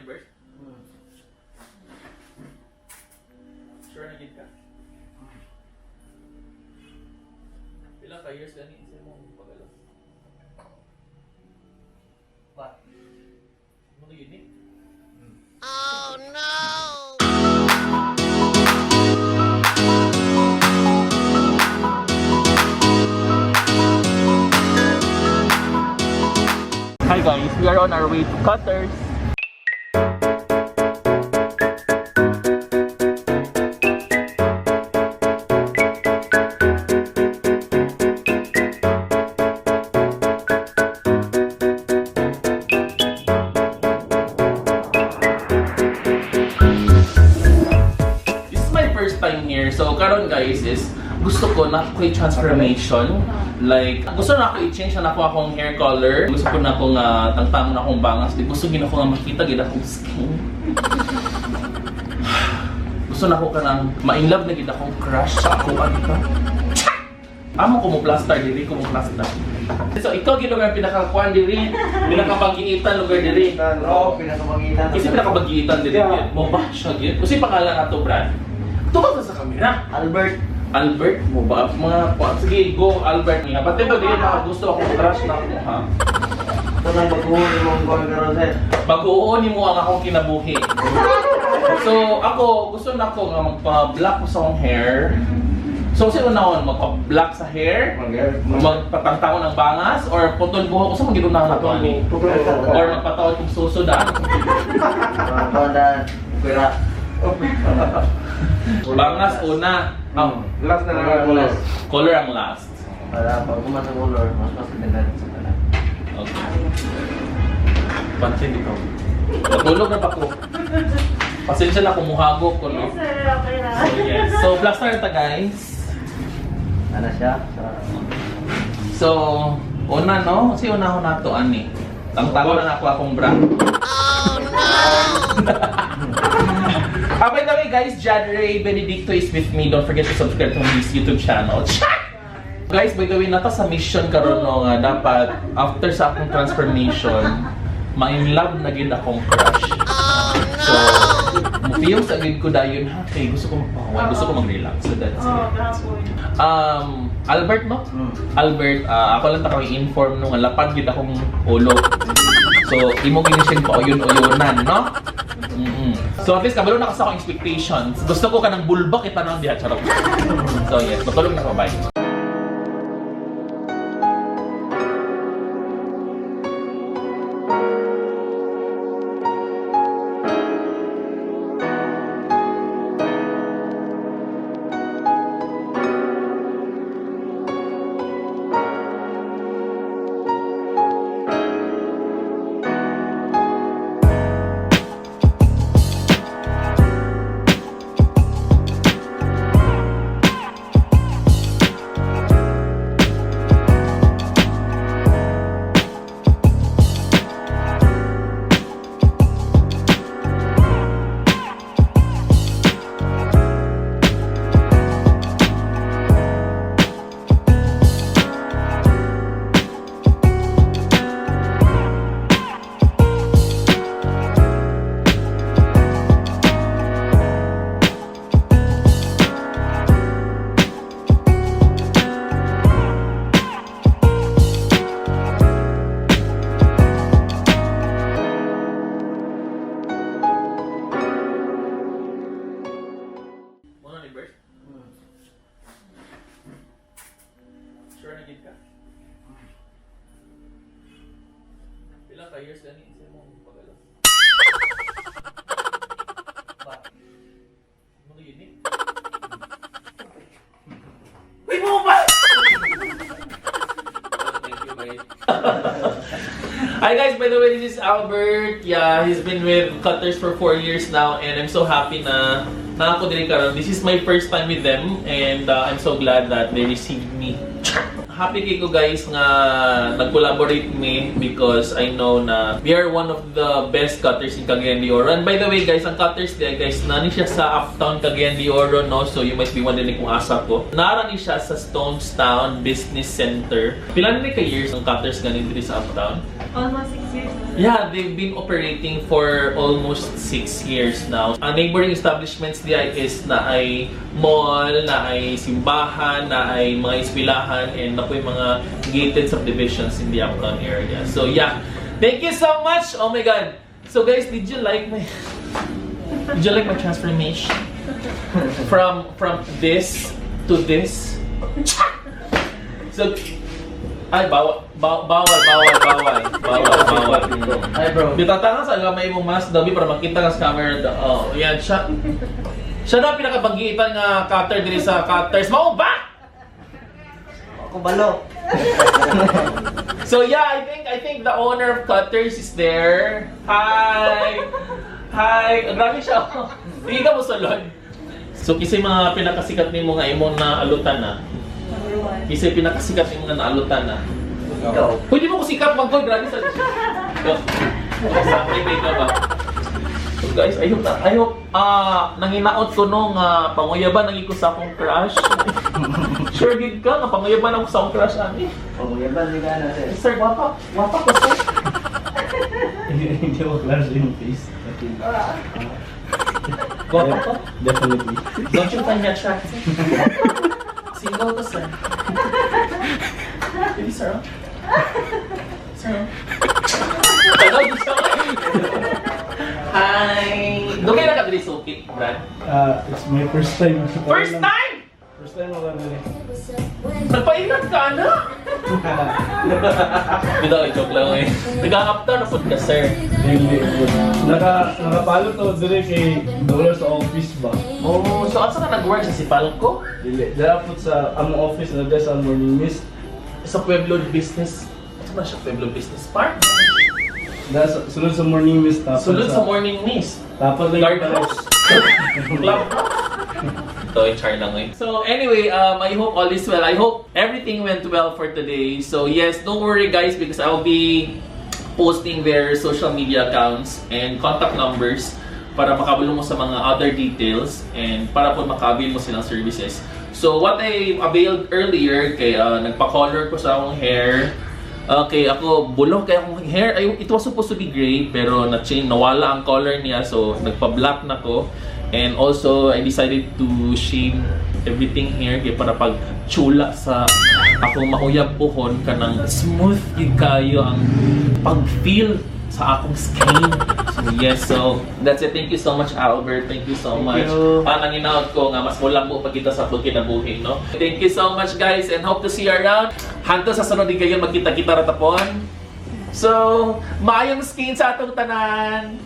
Bert? Sure na gid ka? Pila ka years gani sa imong pag-alas? Ba? Mo na yun eh. Oh no! Hi guys, we are on our way to Cutters. This is my first time here. So karon guys is gusto ko na ako transformation. Like gusto na ako i-change na ako akong hair color. Gusto ko na akong tangtangon na akong bangas. Di gusto gid ako nga makita gid akong skin. Gusto na ako kanang ma-in love na gid akong crush sa ako ano ka. Amo ko mo plaster diri ko mo plaster. So ikaw gid lugar pinakakuan diri, pinakabagiitan lugar diri. Oo, pinakamangitan. Kasi pinakabagiitan diri Yeah. gid. Mo ba siya gid? Kasi pangalan nato Brad. Tubag sa kamera. Albert. Albert mo ba? Mga kuan. Sige, go Albert. Nga pati ba dili makagusto akong crush na ako ha? Ito nang baguhon ni mong kuhan karon sir. Baguon nimo ang akong kinabuhi. So ako gusto na ako nga magpa-black ko sa akong hair. So kasi unahon magpa-black sa hair, magpatangtaon ng bangas or putol buhok usa man gid unahon na to ani. Or magpatawad kong susod ah. Kuhan Pera. Bangas una. Ang Last na lang ang color. color ang last. Para pag kuman sa color, mas mas ganda rin sa tanan. Okay. Pansin dito. Natulog na pa ko. Pasensya na kumuhago ko, no? Yes, sir. Okay lang. So, yes. So, plaster ta, guys. Ano siya? Sa So, una, no? Kasi una ko na to, ani. Tangtango na ako akong bra. Oh no! Ah, by the way, guys, John Ray Benedicto is with me. Don't forget to subscribe to his YouTube channel. Guys, by the way, nata sa mission karon no nga dapat after sa akong transformation, ma-in love na gid akong crush. Oh So, no! mufiyong sa gid ko dayon ha kay gusto ko magpahuway, gusto ko mag-relax. So that's Oo, it. gahapon. Albert no? Mm. Albert, ako lang ta kami inform nung lapad gid akong ulo. So, imo gini siyang pauyon-uyonan, no? So at least kabalo na ka sa akong expectations. Gusto ko kanang bulbak itanong diha charot. So yes, matulog na ko, bye. Muna ni Bert? Sure na gid ka? Pila ka years gani sa imong pag-alas? Ba? Mo na yun eh. Uy, mo ba? Thank you, bye. Hi guys, by the way, this is Albert. Yeah, he's been with Cutters for 4 years now and I'm so happy na na ako din karon. This is my first time with them and I'm so glad that they received me. Happy kay ko guys nga nag-collaborate me because I know na we are one of the best cutters in Cagayan de Oro. And by the way guys, ang cutters there guys, nani siya sa Uptown Cagayan de Oro, no? So you might be wondering kung asa ko. Nara ni siya sa Stones Town Business Center. Pila ni ka years ang cutters ganin diri sa Uptown? Almost 6 years na, sir. Yeah, they've been operating for almost 6 years now. Ang neighboring establishments diya is naay mall, naay simbahan, naay mga eskwelahan, and naa poy mga gated subdivisions in the uptown area. So yeah, thank you so much! Oh my God! So guys, did you like my transformation? From this to this? So, ay, bawal, bawal, bawal, bawal, bawal, bawal. Hi, bro. Bitatanga sa gamay mo mas dabi para makita ka sa camera. Oh, yan siya. Siya na pinakabanggitan nga cutter diri sa Cutters. Mao ba? Ako balo. So yeah, I think the owner of Cutters is there. Hi. Hi. Grabe siya. Hindi ka mo sulod. So kisay mga pinakasikat nimo nga imong naalutan na. Number one. Kisay pinakasikat nimo nga naalutan na. Ikaw. Pwede mo ko sikat magkol, grabe sa. Go. Sa ka ba? So guys, I hope nanginaot ko no nga panguyaban nang ko sa akong crush. Sure gid ka nga panguyaban ako sa akong crush ani. Oh, yaban di ka na, sir. Sir, wapa, wapa ko, sir. Hindi mo klaro yung face. Okay. Gwapa ko. Definitely. Don't you find me attractive? Single ko, sir. Baby, sir, oh. Sir, oh. Hello, sir. Hi! Doon kayo nakabili sukit, Brad? It's my first time. First time! First time ako nandun. Nagpaingat ka na! Bitaw, joke lang eh. Nag-a-uptown na food ka, sir. Hindi. Nakapalo to dire kay dollar sa office ba? Oh, so asa ka nag-work sa Sipalco? Dili. Dapat sa among office na sa Morning Mist. Sa Pueblo Business. Asa ba siya? Pueblo Business Park? Da, sulod sa Morning Mist tapos Sulod sa Morning Mist. Tapos lang Guard house. Club. Ito, char lang eh. So anyway, I hope all is well. I hope everything went well for today. So yes, don't worry, guys, because I'll be posting their social media accounts and contact numbers para makabalo mo sa mga other details and para po maka-avail mo silang services. So what I availed earlier kay nagpa-color ko sa akong hair. Okay, ako bulok kay akong hair. Ay, it was supposed to be gray pero na-change, nawala ang color niya, so nagpa-black na ko. And also I decided to shave everything here kay para pag chula sa akong mauyab puhon kanang smooth gyud kayo ang pag-feel sa akong skin. So yes, so that's it. Thank you so much, Albert. Thank you so Thank much. you. Ah, nanginaot ko nga mas mulambo pa kita sa atong kinabuhi, no? Thank you so much, guys, and hope to see you around. Hangtod sa sunod din kayo magkita-kita ra tapon. So, maayong skin sa atong tanan.